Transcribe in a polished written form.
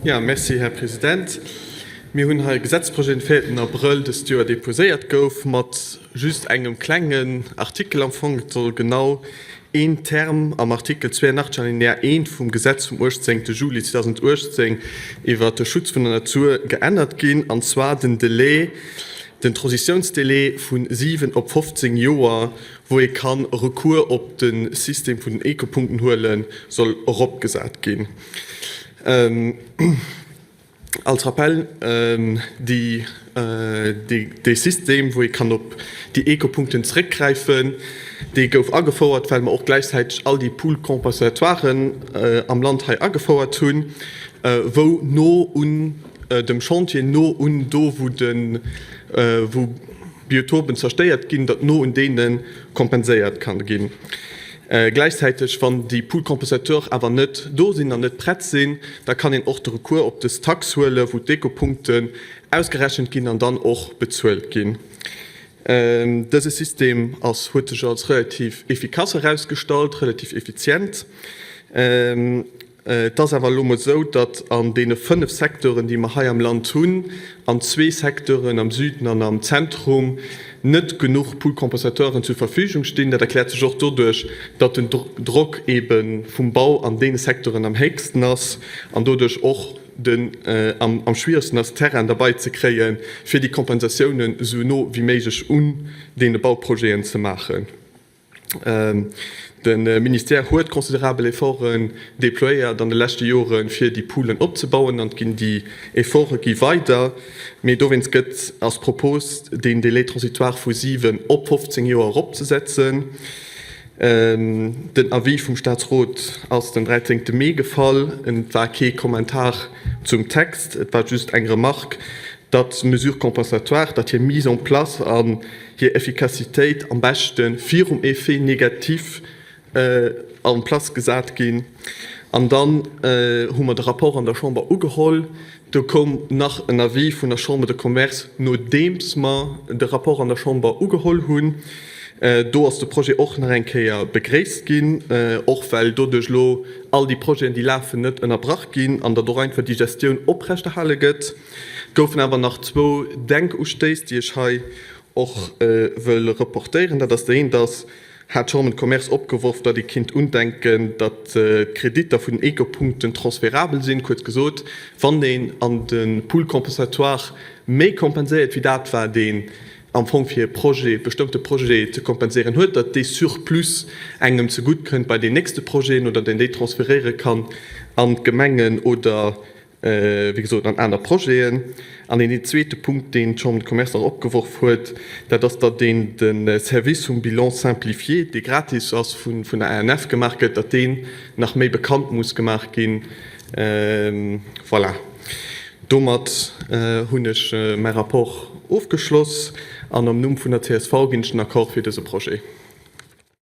Jo, merci, Här President. Mir hunn hei e Gesetzprojet, den véierten Abrëll dëst Joer déposéiert gouf, mat just engem klengen Artikel am Fong. Et soll genau een Term am Artikel 82 Alinéa 1 vum Gesetz vum 18. Juli 2018 iwwert de Schutz vun der Natur geännert ginn, an zwar den Delai, den Transitiounsdelai vu 7 op 15 Joer, wou ee ka Recours op de System vun den Ecopunkten huelen, soll eropgesat ginn. Als Rappell, dee System, wou ee kann op déi Ecopunkten zeréckgräifen, dee gouf agefouert, well mer och gläichzäiteg all déi Pool-compensatoiren am Land hei agefouert hunn, wou no un dem Chantier, no un do, wou Biotopen zerstéiert ginn, datt no un deene kompenséiert kann ginn. Gläichzäiteg, wann déi Poules compensateurs awer net do sinn an net prett sinn, da kann een och de Recours op dës Tax huelen, wou d'Ecopunkten ausgerechent ginn an dann och bezuelt ginn. Dëse System ass, huet sech als relativ efficace erausgestallt, relativ effizient. Et ass awer elo emol esou, datt an deene 5 Secteuren, déi mer hei am Land hunn, an zwee Secteuren, am Süden an am Zentrum, net genuch Pool-compensateuren zur Verfügung stinn. Dat erkläert sech och doduerch, datt den Drock ebe vum Bau an deene Secteuren am héchsten ass an doduerch och den am schwieregsten ass, Terrain derbei ze kréien, fir déi Kompensatiounen esou no wéi méiglech un deene Bauprojeten ze maachen. De Ministère huet considerabel Efforten déployéiert an de leschte Joren, fir déi Poolen opzebauen, an ginn déi Efforte gi weider. Mee dowéinst gëtt, ass d'Propos, deen Délai transitoire vu 7 op 15 Joer eropzesetzen. Den Avis vum Staatsrot ass den 13 Mee gefall. Et war kee Kommentar zum Text, et war just eng Remarque, datt d'Mesures compensatoires, datt hir Mise en place an hir Effikassitéit am beschte virum Effet négatif en place gesat ginn. An dann hu mer de Rapport an der Chamber ugeholl. Do koum nach en Avis vun der Chambre de Commerce, nodeems mer de Rapport an der Chamber ugeholl hunn. Do ass de Projet och nach eng Kéier begréisst ginn, och well doduerch elo all déi Projeten, déi lafen, net ënnerbrach ginn an datt och einfach déi Gestioun oprechterhale gëtt. Et goufen awer nach zwou Denkustéiss, déi ech hei och wëll reportéieren. Dat ass, Déi eent ass, hat d'Chambre de Commerce opgeworf, datt ee kinnt undenken, datt d'Kreditter vun den Ecopunkten transferabel sinn. Kuerz gesot, wann een an de Pool compensatoire méi kompenséiert wéi dat, wat een am Fong fir e Projet, bestëmmte Projet ze kompenséieren huet, datt dee Surplus engem zegutt kënnt bei den nächste Projeten oder datt een déi transferéiere kann an d'Gemengen oder wéi gesot, an aner Projeten. An deen zweete Punkt, deen d'Chambre de Commerce nach opgeworf huet, dat ass, datt een de Service vum Bilan simplifié, dee gratis ass, vun der ANF gemaach gëtt, datt deen nach méi bekannt muss gemaach ginn. Voilà, domat hunn ech mäi Rapport ofgeschloss an am Numm vun der csv ginn ech den Accord fir dëse Projet.